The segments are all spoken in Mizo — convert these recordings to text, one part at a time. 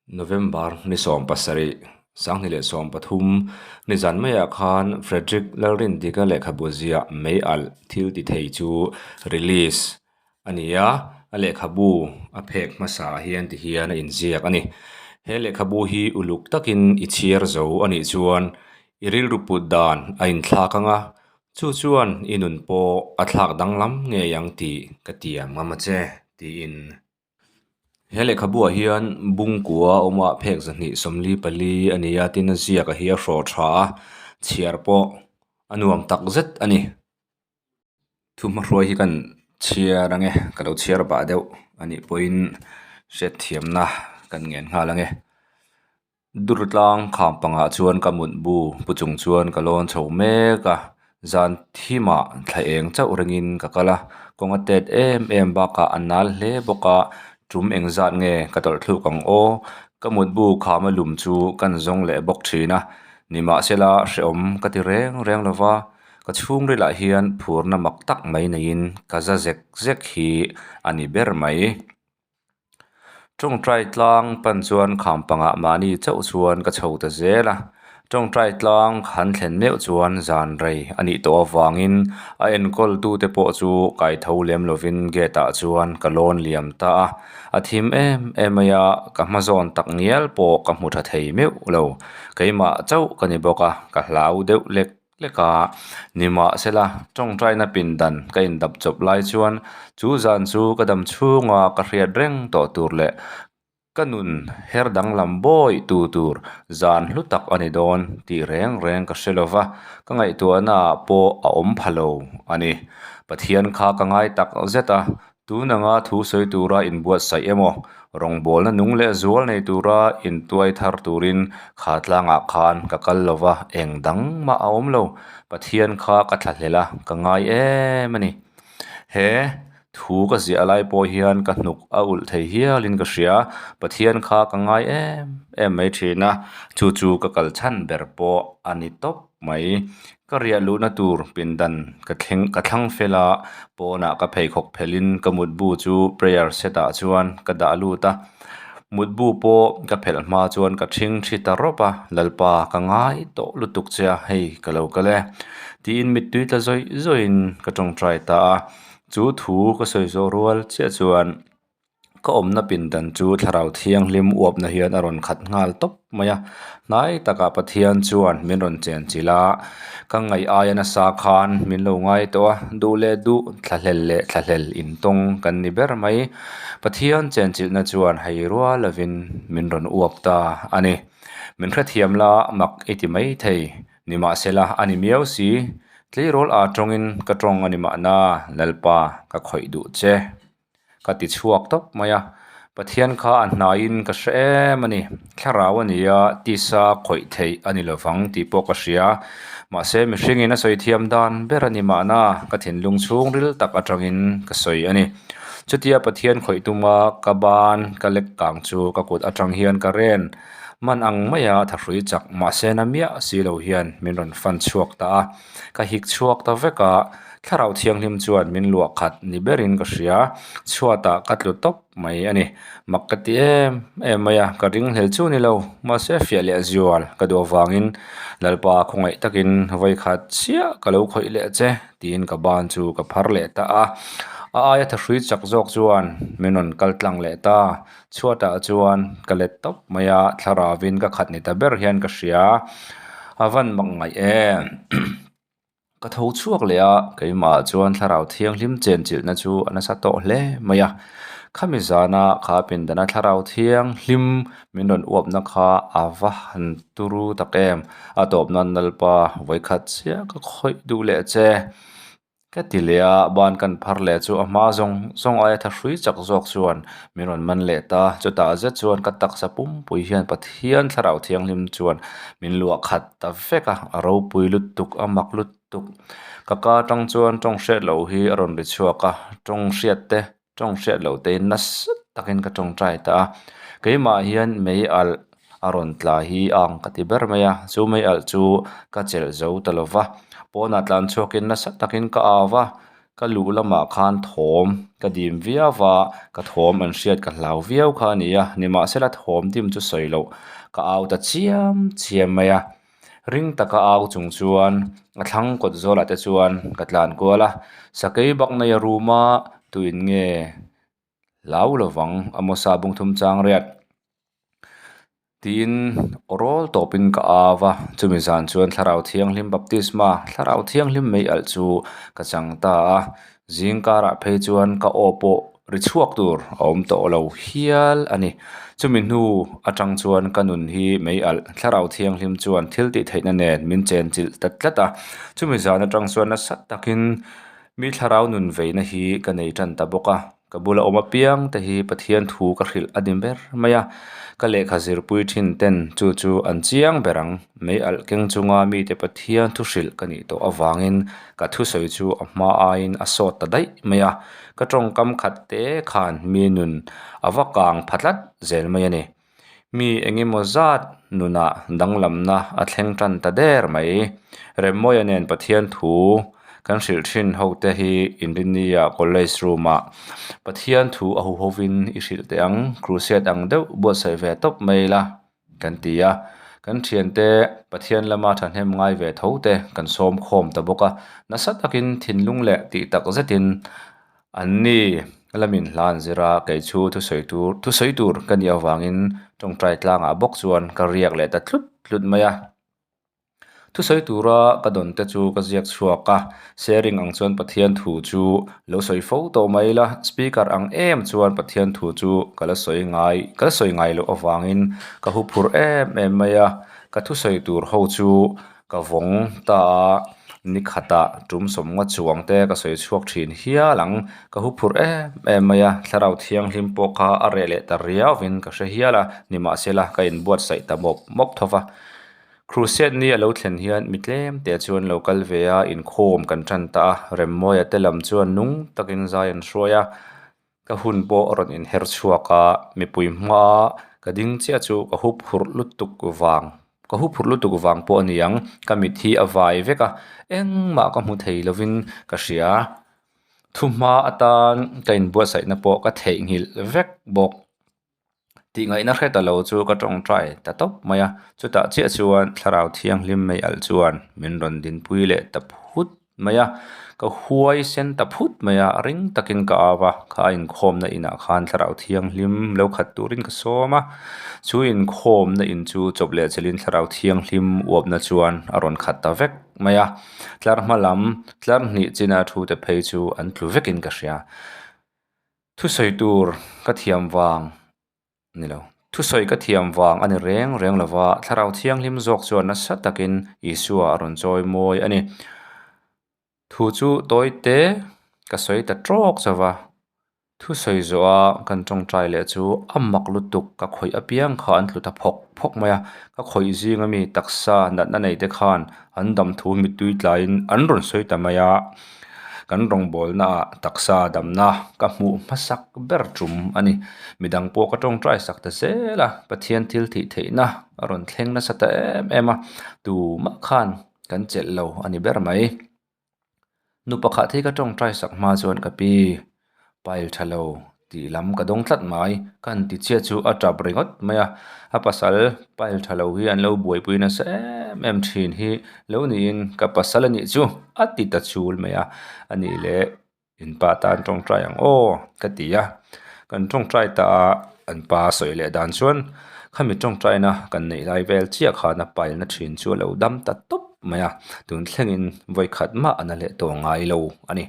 November ni 17, 2013, nizan maiah khan Frederick Lalrindika lehkhabu ziah Mei Alh thil ti thei chu release a ni a, a lehkhabu a phek hmasa ah hian ti hian a inziak a ni. He lehkhabu hi uluk takin i chhiar zo a nih chuan i rilru put dan a inthlak ang a, chu chuan i nun pawh a thlak danglam ngei ang tih ka tiam ngam a che, tiin. He lehkhabuah hian bungkua a awm a phek 244 a ni a tin a ziak a hi a hrawh tha a chhiar pawh a nuam tak zet a ni. Thuhmahruai hi kan chhiar ang e ka lo chhiar bah deuh a nih pawhin hriatthiamna kan ngen nghal ang e. Durtlang kham pangah chuan ka mutbu pu chung chuan ka lawn chho mek a, zan thimah thla eng chauh ringin ka kal a, kawng a tet em em bakah a nal hle bawk a, tum engzat nge ka tawlh thluk ang aw, ka mutbu khama lum chu kan zawng leh bawk thin a, nimahsela hrehawm ka ti reng reng lo va, ka chhungrilah hian phurna mak tak mai neiin ka za zek zek hi a ni ber mai. Tawngtai tlang pan chuan kham pangah mahni chauh chuan ka chho ta zel a, tawngtai tlang han thlen meuh chuan zan rei a nih tawh avangin a enkawl tute pawh chu kai tho lem lovin gate ah chuan ka lawn liam ta a, a thim em em mai a, ka hma zawn tak ngial pawh ka hmu tha thei meuh lo, keimah chauh ka ni bawk a, ka hlau deuh lek. Lek a, nimahsela tawngtaina pindan ka indap chawp lai chuan chu zan chu ka dam chhunga ka hriat reng tawh tur leh ka nun her danglam bawi tu tur zan hlu tak a ni dawn tih reng reng ka hre lova, ka ngaihtuahna ah pawh a awm pha lo a ni. Pathian kha ka ngai tak zet a, Tun anga thu sawi tura inbuatsaih emaw, rawngbawlna nung leh zual nei tura intuai thar turin kha tlangah khan ka kal lo va, eng dang mah a awm lo. Pathian kha ka thlahlel a, ka ngai em a ni. He thu ka ziah lai pawh hian ka hnuk a ulh thei hialin ka hria. Pathian kha ka ngai em em mai thin a, chu chu ka kal chhan ber pawh a ni tawp mai. Ka riah luhna tur pindan ka thleng ka thlang fel a, pawnah ka pheikhawk phelhin ka mutbu chu prayer set ah chuan ka dah lut a, mutbu pawh ka phelh hma chuan ka ṭhing ṭhi ta rawp a, Lalpa ka ngai tawh lutuk che a, hei ka lo kal e tiin mittui tla zawih zawihin ka ṭawngṭai ta a, chu thu ka sawi zawh rual chiah chuan. Ka awmna pindan chu thlarau thianghlim uapna hian a rawn khat nghal tawp mai a, hnai takah Pathian chuan min rawn chen chilh a, ka ngaih aia nasa khan min lo ngai tawh a, duh leh duh, thlahlel leh thlahlel intawng kan ni ber mai. Pathian chen chilhna chuan hei rual lovin min rawn uap ta a ni. Min hrethiam la mak i ti mai thei, nimahsela a ni miau si, tleirawl aa tawngin ka tawng a ni mahna, Lalpa ka khawih duh che. Ka ti chhuak tawp mai a, Pathian kha a hnaiin ka hre em a ni, thlarau a ni a, tisa khawih theih a ni lovang tih pawh ka hria. Mahse mihringin a sawi thiam dan ber a ni mahna ka thinlung chhungril tak atangin ka sawi a ni. Chutia Pathian khawih tuma ka ban ka lek kang chu ka kut atang hian ka ren man ang maia thahrui chak mahse na miah si lo hian min rawn fan chhuak ta a. Ka hik chhuak ta vek a, thlarau thianghlim chuan min luah khat ni berin ka hria, chhuatah ka tlu tawp mai a ni. Mak ka ti em em mai a, ka ring hlel chu ni lo, mahse fiah leh zual ka duh avangin Lalpa khawngaih takin vawikhat chiah ka lo khawih leh che tiin ka ban chu ka phar leh ta a. A aia thahrui chak zawk chuan min rawn kal tlang leh ta, chhuatah chuan ka let tawp mai a, thlaravin ka khat ni ta ber hian ka hria, a van mak ngaih em. Ka tho chhuak leh a, keimah chuan thlarau thianghlim chenchilhna chu a nasa tawh hle mai a, khami zana kha pindana thlarau thianghlim min rawn uapna kha a va han turu tak em, a tawp nan Lalpa vawikhat chiah ka khawih duh leh che. Ka ti leh a, ban kan phar leh chu a hma zawng zawng aia thahrui chak zawk chuan min rawn man leh ta. Chutah zet chuan ka taksa pumpui hian Pathian thlarau thianghlim chuan min luah khat ta vek a, a ropui lutuk, a mak lutuk. Ka ka atang chuan tawng hriat loh hi a rawn ri chhuak a, tawng hriat te, tawng hriat loh te in nasa takin ka tawngtai ta a. Keimah hian mei alh a rawn tla hi a ang ka ti ber mai a, chu mei alh chu ka chelh zo ta lo va, pawnah tlan chhuakin nasa takin ka au va. Ka luh lamah khan thawm ka dim viau va, ka thawm an hriat ka hlau viau kha a ni a, nimahsela thawm dim chu sawi loh ka au ta chiam chiam mai a. Ring taka au chung chuan a thlang kawt zawlah te chuan ka tlan kual a, sakei bak nei a room a tuin nge hlau lovang Amosa bungthum chang riat tiin aw rawl tawpin ka au a, chumi zan chuan Thlarau Thianghlim baptisma Thlarau Thianghlim mei alh chu ka chang ta a, zing karah phei chuan ka aw pawh ri chhuak tur a awm tawh lo hial a ni. Chumi hnu atang chuan ka nun hi mei alh Thlarau Thianghlim chuan thil tih theihna nen min chen chilh ta tlat a, chumi zan atang chuan nasa takin mi Thlarau nun veina hi ka nei tan ta bawk a. Ka bula awm apiang te hi Pathian thu ka hrilh a ni ber mai a, ka lehkha zirpui thin ten chu chu an chiang ber ang. Mei alh keng chunga mite Pathian thu hrilh ka nih tawh avangin ka thusawi chu a hma aiin a sawt ta daih mai a, ka tawngkam khat te khan mi nun a va kang pha tlat zel mai a ni. Mi eng emaw zat nunah danglamna a thleng tan ta der mai. Remmawia nen Pathian thu kan hrilh thin ho te hi Inrinnia college room ah Pathian thu a huhovin i hrilh teh ang, crusade ang deuh buatsaih ve tawp mai la kan ti a. Kan thiante Pathian lama thahnem ngai ve tho te kan sawm khawm ta bawk a, nasa takin thinlung leh tih tak zetin An ni, lamin hla an zir a, kei chu thusawi tur thusawi tur ka nih avangin tawngtai tlangah bawk chuan ka riak leh ta tlut tlut mai a. Thusawi tura ka dawn te chu ka ziak chhuak a, sharing ang chuan Pathian thu chu lo sawi fo tawh mai ila, speaker ang em chuan Pathian thu chu ka la sawi ngai ka la sawi ngai loh avangin ka huphurh em em mai a, ka thusawi tur ho chu Ka vawng ta a, ni khatah tum sawmnga chuang te ka sawi chhuak thin hial ang. Ka hu phurh em em mai a, thlarau thianghlim pawh kha a reh leh ta riauvin ka hre hial a, nimahsela ka inbuatsaih ta mawp mawp tho va. Crusade ni a lo thlen hian mi tlem te chuan lo kal ve a, inkhawm kan tan ta a, Remmawia te lam chuan nung takin zai an hruai a. Ka hun pawh a rawn inher chhuak a, mipui hmaa ka ding chiah chu ka hup phurh lutuk vang, ka hup phurh lutuk vang pawh a ni ang, ka mit hi a vai vek a, engmah ka hmu thei lovin ka hria. Thuhma atan ka inbuatsaihna pawh ka theihnghilh vek bawk. Tih ngaihna hre ta lo chu ka tawngtai ta tawp mai a, chutah chiah chuan thlarau thianghlim mei alh chuan min rawn dinpui leh ta phut mai a, ka huai sen ta phut mai a, ring takin ka au a, kha a inkhawmna inah khan thlarau thianghlim lo khat turin ka sawm a, chu inkhawmna in chu chawp leh chelin thlarau thianghlim uapna chuan a rawn khat ta vek mai a, tlar hma lam tlar hnih china thu te phei chu an tlu vekin ka hria. Thusawi tur ka thiam vang ni lo. Thusawi ka thiam vang a ni reng reng lo va, Thlarau Thianghlim zawk chuan nasa takin Isua a rawn chawi mawi a ni. Thu chu tawi te ka sawi ta tawk chauh va, thusawi zawha kan tawngtai leh chu a mak lutuk ka khawih apiang kha an tlu ta phawk phawk mai a, ka khawih zing ami taksa natna nei te khan an dam thu mittui tlaiin an rawn sawi ta mai a. Kan rawngbawlnaah taksa damna ka hmuh hmasak ber tum a ni. Midang pawh ka tawngtai sak ta zel a, Pathian thil thih theihna a rawn thleng nasa ta em em a, tumah khan kan chelh lo a ni ber mai. Nu pakhat hi ka tawngtai sak hma chuan ka pi pile tha lo tih lam ka dawng tlat mai. Ka han ti chiah chu a tap ringawt mai a, a pasal pile tha lo hi an lo buaipui nasa em em thin hi lo niin ka pasal a nih chu a ti ta chul mai a, a nih leh in pa tan tawngtai ang aw ka ti a, kan tawngtai ta a an pa sawi leh dan chuan khami tawngtaina kan neih lai vel chiah khan a pile na thin chu a lo dam ta tawp mai a, tun thlengin vawi khat mah a na leh tawh ngai lo a ni.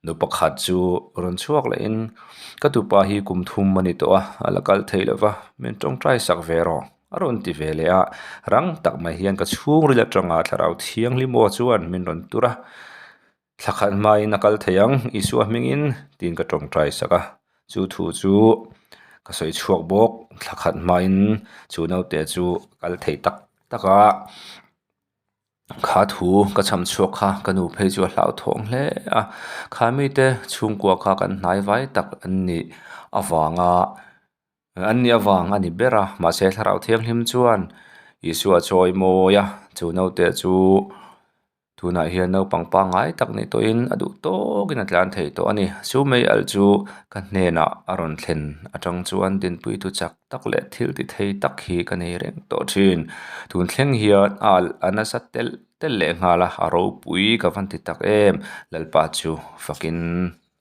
Nu pakhat chu rawn chhuak lehin ka tupa hi kum thum a ni tawh a, a la kal thei lo va, min tawngtai sak ve rawh a rawn ti ve leh a, rang tak mai hian ka chhungril atanga thlarau thianghlim aw chuan min rawn tur a, thla khat hmain a kal thei ang Isua hmingin tiin ka tawngtai sak a, chu thu chu ka sawi chhuak bawk, thla khat hmain chu naute chu a kal thei tak tak a. Kha thu ka cham chhuak kha ka nu phei chu a hlauthawng hle a, kha mite chhungkua kha kan hnai vai tak an nih avanga an nih avang a ni ber a, mahse thlarau thianghlim chuan Isua chawi mawi a, chu naute chu. Tunah hian naupang pangngai tak ni tawhin a duh tawkin a tlan thei tawh a ni. Chu mei alh chu ka hnenah a rawn thlen atang chuan dinpuitu chak tak leh thil ti thei tak hi ka nei reng tawh thin. Tun thleng hian a alh a nasa telh telh leh nghal a, a ropui ka van ti tak em! Lalpa chu fakin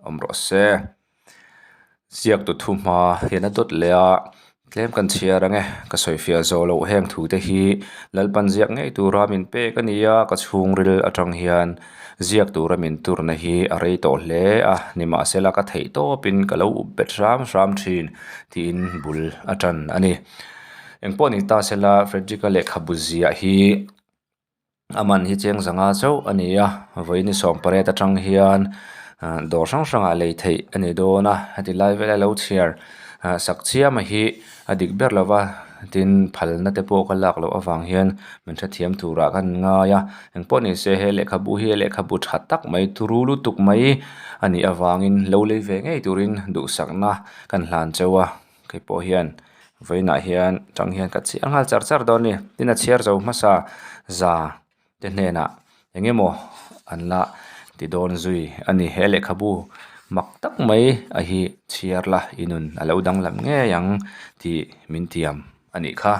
awm rawh se. Ziaktu thu hma hian a dawt leh a, tlem kan chhiar ang e, ka sawifiah zawh loh heng thu te hi Lalpan ziak ngei tura min pek a ni a, ka chhungril atang hian ziak tura min turna hi a rei tawh hle a, nimahsela ka theih tawpin ka lo up bet hram hram thin tiin bul a tan a ni. Engpawh ni ta sela Frederick-a lehkhabu ziah hi. A man hi cheng zanga chauh a ni a vawiin 18 atang hian dawr hrang hrangah lei theih a ni dawn a heti lai vela lo chhiar sak chiam a hi a dik ber lo va tin phalna te pawh ka lak loh avang hian min hrethiam turah kan ngai a engpawh ni se he lehkhabu hi lehkhabu tha tak mai turu lutuk mai a nih avangin lo lei ve ngei turin duhsakna kan hlan chauh a. Kei pawh hian vawiinah hian tang hian ka chhiar nghal char char dawn a ni. Tin a chhiar zo hmasa za te hnenah eng emaw an la ti dawn zui a ni. He lehkhabu mak tak mai a hi chhiar la i nun a lo danglam ngei ang tih min tiam a nih kha.